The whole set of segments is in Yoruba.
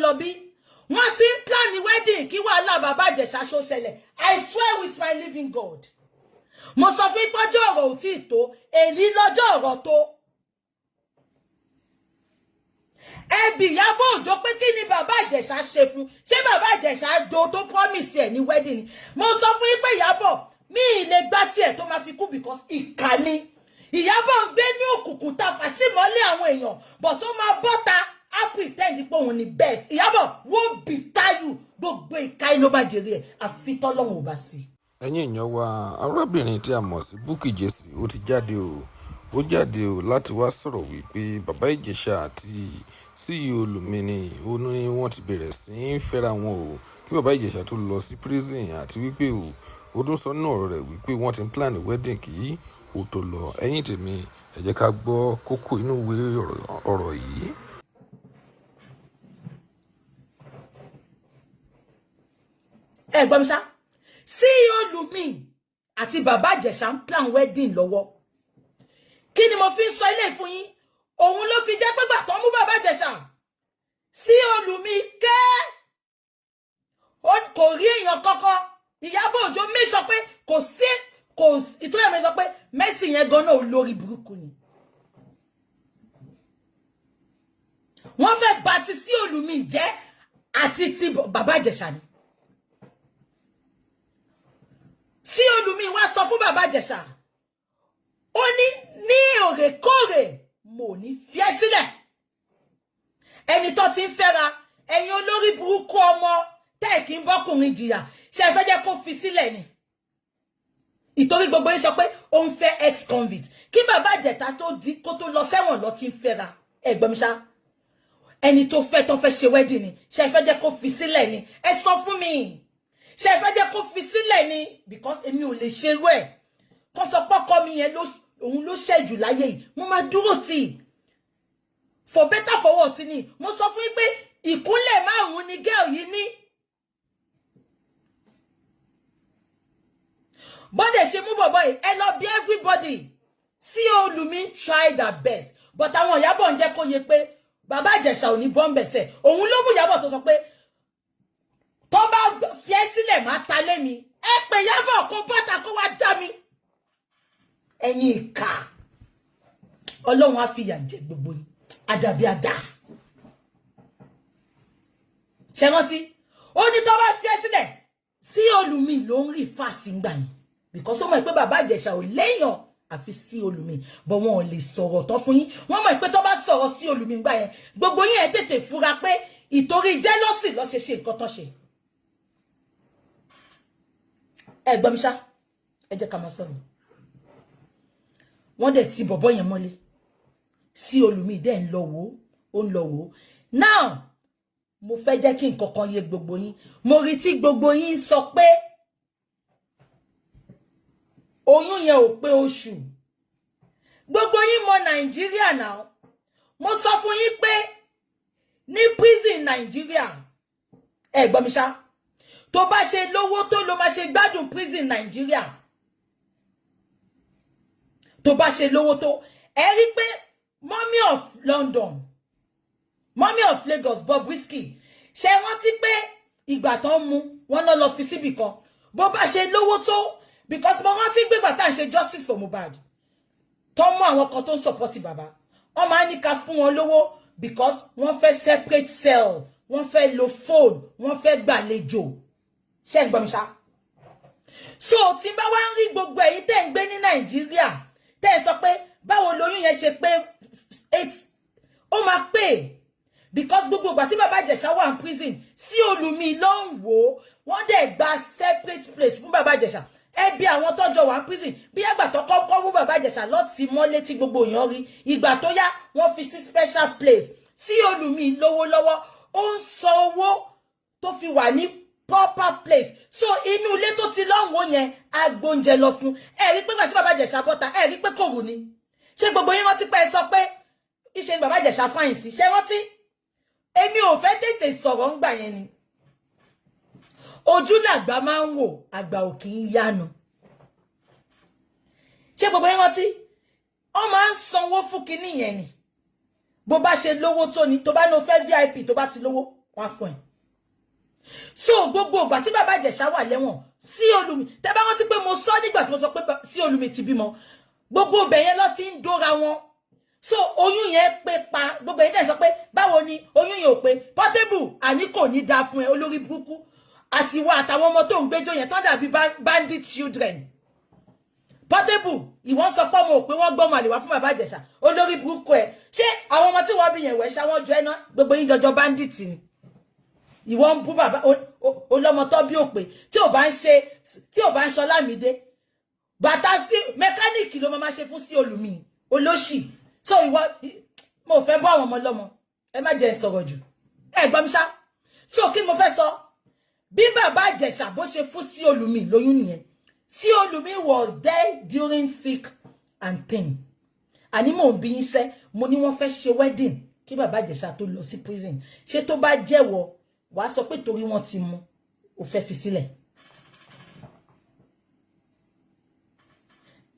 lọ bí. Wọ́n ti ń plan wedding kí wàhálà bàbá Ìjẹ̀ṣà ṣó ṣẹlẹ̀. I swear with my living God. Mo sọ fún pọ́jọ́ ọ̀rọ̀ ò tí ì tó, èyí lọ́jọ́ ọ̀rọ̀ tó. Ẹbí Ìyábọ̀ Òjó pé kí ni bàbá Ìjẹ̀ṣà ṣe fún? Ṣé bàbá Ìjẹ̀ṣà do tó promise ẹ̀ ní wedding ni? Mo sọ fún yín pé Ìyábọ̀ mi ì lè gbá tiẹ̀ tó máa fi kú because ìkà ni. Ìyábọ̀ ń gbé ní òkùnkùn ta fà sí mọ́lẹ̀ àwọn èèyàn, but ó máa bọ́ta á pretend pé òun ni best. Ìyábọ̀ won't be you, gbogbo ìka ló bá jèrè ẹ̀ àfi tọ́lọ́run ò bá sí. Ẹ̀yin èèyàn wa, arábìnrin tí a mọ̀ sí Bukky Jesse, ó ti jáde o. Ó jáde o láti wá sọ̀rọ̀ wípé bàbá Ìjẹ̀ṣà àti CEO Luminee, ó ní wọ́n ti bẹ̀rẹ̀ sí í fẹ́ra wọn o kí bàbá Ìjẹ̀ṣà tó lọ sí prison, àti wípé o ó tún sọ nínú ọ̀rọ̀ rẹ̀ wípé wọ́n ti ń plan wedding kí ó tó lọ. Ẹ̀yin tèmi, ẹ jẹ́ ká gbọ́ kókó inú ìwé ọ̀rọ̀ yìí. Ẹ gbọ́ mi ṣá, CEO Luminee àti bàbá Ìjẹ̀ṣà ń plan wedding lọ́wọ́. Kí ni mo fi ń sọ ilé fún yín? Òun ló fi jẹ́ pé gbà tó mú bàbá Ìjẹ̀ṣà, CEO Luminee kẹ́ kò rí èèyàn kankan. Ìyábọ̀ Òjó mi sọ pé kò sí, kò ìtúyà mi sọ pé Mercy yẹn gan náà olórí burúkú ni. Wọ́n fẹ́ bà ti CEO Luminee jẹ́ àti ti bàbá Ìjẹ̀ṣà ni. CEO Luminee wá sọ fún bàbá Ìjẹ̀ṣà, ó ní ní òrèkóòrè mo ní fi ẹ́ sílẹ̀. Ẹni tó ti ń fẹ́ra, ẹ̀yin olórí burúkú ọmọ tẹ́ kí ń bọ́kùnrin jìyà, ṣe fẹ́ jẹ́ kó fi sílẹ̀ ni? Ìtorí gbogbo yín sọ pé ó ń fẹ́ ex-convict kí bàbá Ìjẹ̀ṣà tó di kó tó lọ sẹ́wọ̀n lọ ti ń fẹ́ra. Ẹ gbọ́ mi ṣá, ẹni tó fẹ́ tó fẹ́ ṣe wedding ni, ṣe fẹ́ jẹ́ kó fi sílẹ̀ ni? Ẹ sọ fún mi, ṣe fẹ́ jẹ́ kó fi sílẹ̀ ni? Because èmi ò lè ṣerú ẹ̀. Kó sọ pọ́kọ mi yẹn òun ló ṣẹ̀jù láyé yìí, mo máa dúró tì í for better for worse ni. Mo sọ fún yín pé ìkúnlẹ̀ márùn-ún ni girl yìí ní. Bọ́dẹ̀ ṣe mú bọ̀bọ̀ yìí, ẹ lọ bí everybody. CEO Luminee tried their best, but àwọn Ìyábọ̀ ń jẹ́ kó yé pé bàbá Ìjẹ̀ṣà ò ní bọ́m̀bẹ̀sẹ̀. Òun ló mú Ìyábọ̀ tó sọ pé tó bá fi ẹ́ sílẹ̀ má ta lé mi. Ẹ pé Ìyábọ̀ kó bọ́ta kó wá dá mi. Ẹ̀yin ìkà, Ọlọ́run á fìyà jẹ gbogbo yín àdàbí àdá. Ṣe rántí, ó ní tó bá fi ẹ́ sílẹ̀, CEO Luminee ló ń rí fásì ń gbà yín, because ó mọ̀ pé bàbá Ìjẹ̀ṣà ò léèyàn àfi CEO Luminee, but wọn ò lè sọ̀rọ̀ tán fún yín. Wọ́n mọ̀ pé tó bá sọ̀rọ̀ CEO Luminee gbà yẹn, gbogbo yín ẹ̀ tètè fura pé ìtorí jealousy ló ṣe ṣe nǹkan tó ṣe. Ẹ gbọ́ mi ṣá, ẹ jẹ́ ká máa sọ̀rọ̀. Wọ́n dẹ̀ ti bọ̀bọ́ yẹn mọ́lé. CEO Luminee dẹ̀ ń lọ wò ó, ń lọ wò ó. Now mo fẹ́ jẹ́ kí nǹkan kan yé gbogbo yín. Mo rí tí gbogbo yín sọ pé oyún yẹn ò pé oṣù. Gbogbo yín mọ Nàìjíríà náà. Mo sọ fún yín pé ní prison Nàìjíríà, ẹ gbọ́ mi ṣá, tó bá ṣe lówó tó ló máa ṣe gbádùn prison Nàìjíríà. Tó bá ṣe lówó tó, ẹ rí pé Mummy of London, Mummy of Lagos, Bobrisky, ṣe rántí pé ìgbà tó ń mú wọn náà lọ fi síbì kan, bó bá ṣe lówó tó, because mo rántí gbégbà tá à ń ṣe justice for Mohbad, tó mú àwọn kan tó ń support bàbá, wọ́n máa ń ní ká fún wọn lówó because wọ́n fẹ́ separate cell, wọ́n fẹ́ lo phone, wọ́n fẹ́ gbàlejò. Ṣé ń gbọ́ mi ṣá? So tí n bá wá ń rí gbogbo èyí tẹ́ ń gbé ní Nàìjíríà, tẹ́ ẹ sọ pé báwo lóyún yẹn ṣe pé 8, ó máa pé because gbogbo ìgbà tí bàbá Ìjẹ̀ṣà wà ní prison, CEO Luminee ló ń wò ó. Wọ́n dẹ̀ gba separate place fún bàbá Ìjẹ̀ṣà. Ẹbí àwọn tọ́jọ́ wà ní prison, bí àgbà tó kọ́kọ́ mú bàbá Ìjẹ̀ṣà lọ́tì mọ́lé tí gbogbo èèyàn rí, ìgbà tó yá wọ́n fi sí special place. CEO Luminee lówó lọ́wọ́, ó ń san owó tó fi wà ní proper place. So inú ilé tó ti lọ́wọ́ yẹn, agbóúnjẹ lọ fún ẹ. Rí pé gbà tí bàbá Ìjẹ̀ṣà bọ́ta, ẹ rí pé kò rù ni. Ṣé gbogbo yín rántí pé ẹ sọ pé ìṣe ni bàbá Ìjẹ̀ṣà fáyìn sí? Ṣé rántí? Èmi ò fẹ́ tètè sọ̀rọ̀ ńgbà yẹn ni. Ojú làgbà máa ń wò, àgbà ò kì í yánu. Ṣé gbogbo yín rántí? Ó máa ń sanwó fún kinní yẹn ni. Bó bá ṣe lówó tó ni, tó bá ní o fẹ́ VIP, tó bá ti lówó, Wọ́n á fún ẹ. So gbogbo ìgbà tí bàbá Ìjẹ̀ṣà wà lẹ́wọ̀n, sí Olùmí, tẹ́ bá rántí pé mo sọ nígbà tí mo sọ pé sí Olùmí ti bímọ, gbogbo ibẹ̀ yẹn lọ ti ń dóra wọn. So oyún yẹn pé pa gbogbo yẹn tẹ́ sọ pé báwo ni oyún yẹn ò pé. Portable, àní kò ní dáa fún ẹ, olórí burúkú àti ìwọ àtàwọn ọmọ tó ń gbẹ́jọ́ yẹn tó dàbí bandit children. Portable, ìwọ ń sọ pé ọmọ ò pé, wọ́n gbọ́mọ àlè wá fún bàbá Ìjẹ̀ṣà. Olórí burúkú ẹ, ṣé àwọn ọmọ tí wọ́n bí yẹn wẹ̀ ṣá wọ́n jọ ẹ ná? Gbogbo yín jọjọ bandit ni. Ìwọ ń bú bàbá olọmọ tó bí òpè. Tí ò bá ń ṣe, tí ò bá ń ṣọlámídé bàtà sí mẹkáníìkì ló máa ṣe fún sí Olùmí olóṣì. So ìwọ, mo fẹ́ bọ́ àwọn ọmọ lọ́mọ, ẹ má jẹ́ sọ̀rọ̀ jù, ẹ gbọ́ mi ṣá. So kí ni mo fẹ́ sọ? Bí bàbá Ìjẹ̀ṣà bó ṣe fún sí Olùmí lóyún nìyẹn. Sí Olùmí was there during thick and thin. Àní mò ń bí yín sẹ́, mo ní wọ́n fẹ́ ṣe wedding kí bàbá Ìjẹ̀ṣà tó lọ sí prison. Ṣé tó bá jẹ́wọ́, wàá sọ pé torí wọ́n ti mú ò fẹ́ fi sílẹ̀?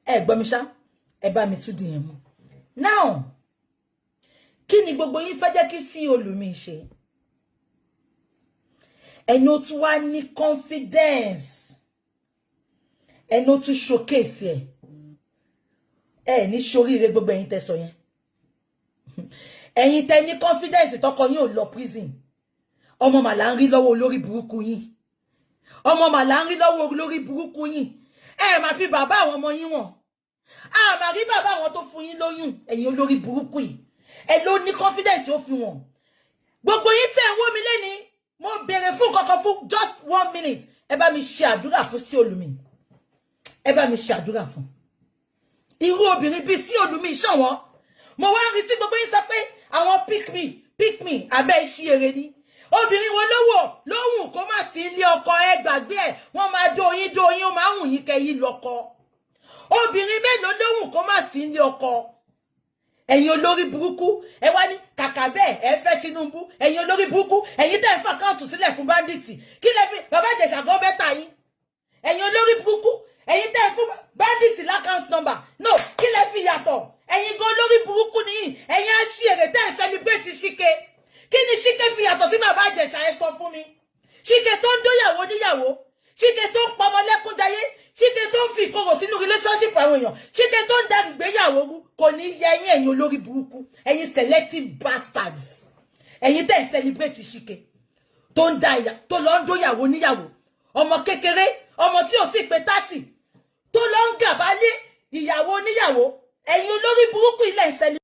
Ẹ gbọ́ mi ṣá, ẹ bá mi tún dìyẹn mú. Now, kí ni gbogbo yín fẹ́ jẹ́ kí sí Olùmí ṣe? Ẹni ó tún wá ní confidence, ẹni ó tún showcase ẹ, ẹ ní ṣoríire. Gbogbo ẹ̀yin tẹ́ sọ yẹn, ẹ̀yin tẹ́ ní confidence tọkọ yín ò lọ prison, ọmọ màlá ń rí lọ́wọ́ olórí burúkú yín. Ọmọ màlá ń rí lọ́wọ́ olórí burúkú yín. Ẹ máa fi bàbá àwọn ọmọ yín wọ̀n, a máa rí bàbá àwọn tó fún yín lóyún. Ẹ̀yin olórí burúkú yìí, ẹ ló ní confidence ó fi wọ̀n. Gbogbo yín tẹ́ ń wò mí lẹ́ni, mo béèrè fún kankan fún just one minute. Ẹ bá mi ṣe àdúrà fún sí Olùmí, ẹ bá mi ṣe àdúrà fún. Irú obìnrin bíi sí Olùmí ṣọ̀wọ́n. Mo wá ń rí tí gbogbo yín sọ pé àwọn pick me, pick me, abẹ́ iṣẹ́ eré ni. Obìnrin wo lówó lóhùn kó má sí ilé ọkọ? Ẹ gbàgbé ẹ, wọ́n máa dóyin dóyin, ó máa wùn yín kẹyìn lọ́kọ. Obìnrin mélòó lóhùn kó má sí ilé ọkọ? Ẹ̀yin olórí burúkú, ẹ wá ní kàkà bẹ́ẹ̀, ẹ fẹ́ Tinubu. Ẹ̀yin olórí burúkú, ẹ̀yin tẹ́ ń fa account sílẹ̀ fún bandit, kí lẹ fi bàbá Ìjẹ̀ṣà gan better yín? Ẹ̀yin olórí burúkú, ẹ̀yin tẹ́ ń fún bandit l'account number, no, kí lẹ fi yàtọ̀? Ẹ̀yin gan olórí burúkú nìyí. Ẹ̀yin á ṣí èrè tẹ́ ń celebrate Ṣíkẹ́. Kí ni Ṣíkẹ́ fi yàtọ̀ sí bàbá Ìjẹ̀ṣà? Ẹ sọ fún mi. Ṣíkẹ́ tó ń dóyàwó níyàwó, Ṣíkẹ́ tó ń pọmọ lẹ́kúnjayé, Ṣíkẹ́ tó ń fi ìkorò sínú relationship àwọn èèyàn, Ṣíkẹ́ tó ń darí ìgbéyàwó rú, kò ní yẹ yín. Ẹ̀yin olórí burúkú, ẹ̀yin selective bastards, ẹ̀yin tẹ́ ń celebrate Ṣíkẹ́ tó ń da ìyà, tó lọ ń dóyàwó níyàwó, ọmọ kékeré, ọmọ tí ò tí ì pé 30, tó lọ ń gàbálé ìyàwó níyàwó. Ẹ̀yin olórí burúkú ilẹ̀ ń celebrate.